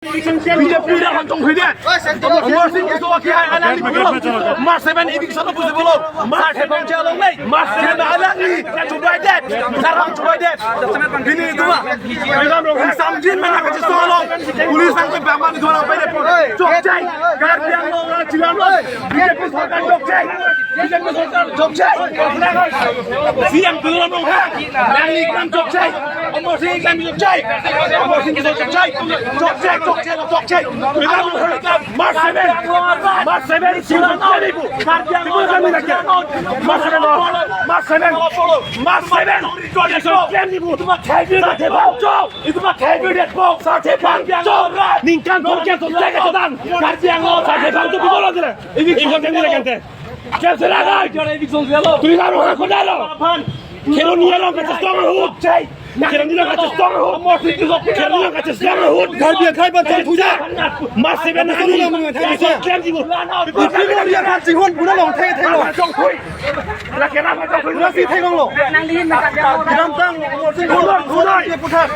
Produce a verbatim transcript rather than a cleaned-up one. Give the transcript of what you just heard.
B J P dak hanchong huidet. Amar Sing Tisso akehai alangli pulo. March seven eviction pusi pulo. March seven chalong nai. March seven alangli. Chubai det. Sarang chubai det. Pini itu ma. Samjin mena kacheso along. Police nangkebang man itu orang pede. Chokchai. Karbi Anglong orang chilang lo. B J P sorkar chokchai. B J P sorkar chokchai. C M Tuliram Ronghang. Nangli kam chokchai. Amar Sing kam chokchai. Amar Sing kam chokchai. Chokchai, chokchai, chokchai. March seven. March seven. March seven. March seven. March seven. March seven. Itu mah kayu. Itu mah kayu. Itu mah kayu. Ningkan chokchai, chokchai, chokchai. Karbi Anglong. Chokchai, chokchai. Ini konten ini kan te. Siap silakan. Tuliram Ronghang kodalo. Kheroni along kachesong ahut. Kheroni along kachesong ahut. Kheroni along kachesong ahut. Karbi akhai ban chang thuja. March seven na kami. Kami dia kan sihon puna long the the lo. Puna si the long lo. Kedamtang Amar Sing Tisso puthak.